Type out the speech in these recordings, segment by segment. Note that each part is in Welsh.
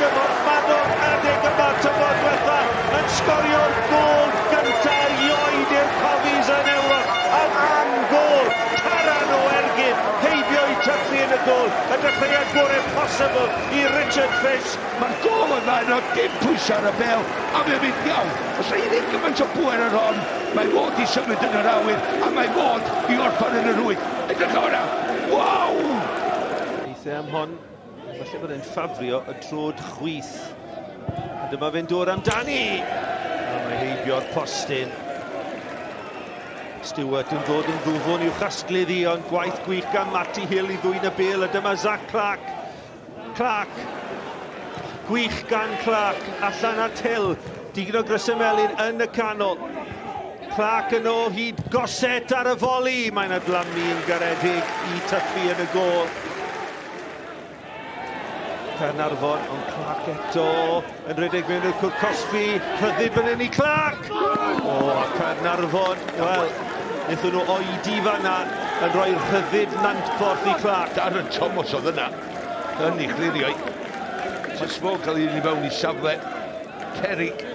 ym Mhorthmadog adeg yma tymor diwetha yn sgorio'r gôl gynta erioed i'r Cofis yn Ewrop ac am gôl taran o ergyd heibio i Tuffley yn y gôl y dechreuad gore posibl i Richard Fish. Mae'r gôl yna yno, dim pwysau ar y bêl, a mae'n mynd iawn. Os yna un gymaint o bŵer ar hon, mae fod i symud yn yr awyr, a mae fod i orffen yn y rhwyd. Edrych ar hwnna! Waw! Eithaf am hon, falle bod e'n ffafrio y trod chwith. A dyma fe'n dod amdani! A mae heibio'r postyn. Stewart yn dod yn ddwfwn i'w chasglu ddi, ond gwaith gwych gan Matty Hill i ddwyn y bêl, a dyma Zach Clark. Clark. Gwych gan Clark, allan at Hill. Digon o grysau melyn yn y canol. Clark yn ôl hyd Gossett ar y foli. Mae'n adlamu'n garedig i Tuffy yn y gôl. Caernarfon, ond Clark eto yn rhedeg mewn i'r cwrt cosbi. Rhyddid fan hyn i Clark! O, a Caernarfon, wel, wnaethon nhw oedi fanna yn rhoi rhyddid Nantporth i Clark. Darren Thomas oedd yna, yn ei chlirio. Mae Small cael ei i mewn i safle perig.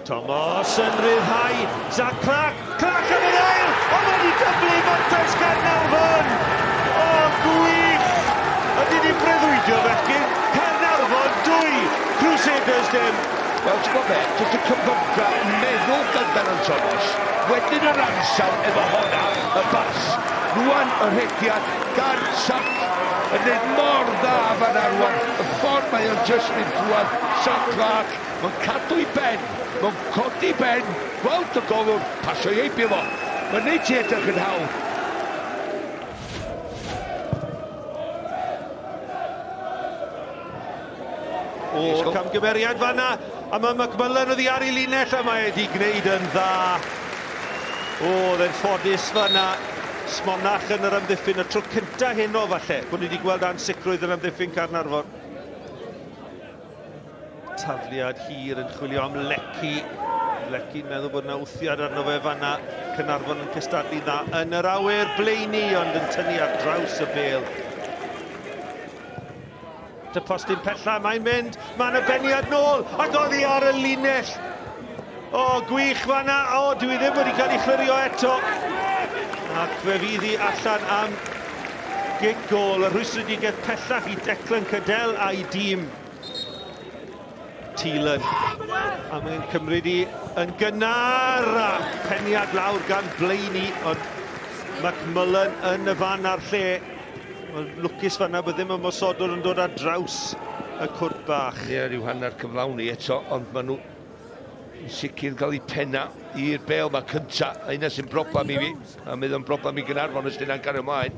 Thomas yn rhyddhau Zach Clark. Clark am yr ail! Ond mae wedi dyblu mantais Caernarfon! O, gwych! Ydy ni breuddwydio fechgyn? Caernarfon 2, Crusaders dim. Wel, ti'n gwybod be, jyst y cyflymdra meddwl gan Darren Thomas, wedyn yr ansawdd efo honna, y bas. Rwan y rhediad gan Sac yn neud mor dda fan'na rwan, y ffordd mae o'n jyst mynd drwadd, Sac Clark, mae'n cadw i ben, mae'n codi ben, gweld y golwr, pasio i heibio fo. Mae'n neud ti edrych yn hawdd. O'r camgymeriad fanna, a mae McMullen oddi ar ei linell a mae wedi gwneud yn dda. O, oedd e'n ffodus fanna. Smonach yn yr amddiffyn, y tro cynta heno falle, bod ni wedi gweld ansicrwydd yn amddiffyn Caernarfon. Tafliad hir yn chwilio am Lecky. Lecky'n meddwl bod yna wthiad arno fe fanna. Caernarfon yn cystadlu dda yn yr awyr. Blaeney ond yn tynnu ar draws y bêl. Dy postyn pella, mae'n mynd, mae'n y beniad nôl, ac oddi ar y linell. O, gwych fanna, o, dwi ddim wedi cael ei chlirio eto. Ac fe fydd hi allan am gic gôl, y rhwystredigaeth pellach i Declan Cadell a'i dîm. Thielen, a mae'n cymryd i yn gynnar, a peniad lawr gan Blaeney, ond McMullen yn y fan a'r lle. Mae'n lwcus fanna bod ddim ymosodwr yn dod ar draws y cwrt bach. Ie, rhyw hanner cyflawni eto, ond maen nhw yn sicr gael eu penna i'r bel mae cynta. A hynna sy'n broblem i fi, a mynd o'n broblem i Gaernarfon os dyna'n cario ymlaen.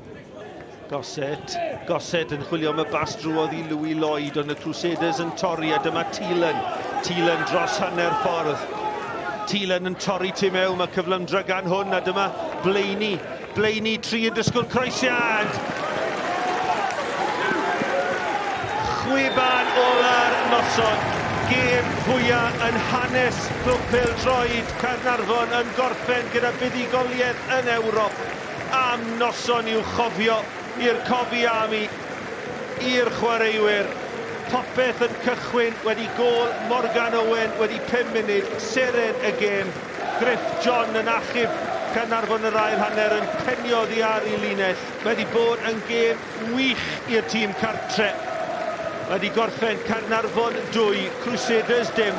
Gossett, Gossett yn chwilio am y bas drwodd i Louis Lloyd, ond y Crusaders yn torri, a dyma Thielen. Thielen dros hanner ffordd. Thielen yn torri tu mewn, mae cyflymdra gan hwn, a dyma Blaeney. Blaeney 3 yn disgwyl croesiad! Chwiban ola'r noson. Gêm fwyaf yn hanes Clwb Pêl-droed Caernarfon yn gorffen gyda buddugoliaeth yn Ewrop. Am noson i'w chofio i'r Cofi Army, i'r chwaraewyr. Popeth yn cychwyn wedi gôl Morgan Owen wedi 5 munud, seren y gêm. Griff John yn achub Caernarfon yr ail hanner yn penio oddi ar ei linell. Mae wedi bod yn gêm wych i'r tîm cartre. Mae wedi gorffen Caernarfon 2, Crusaders dim.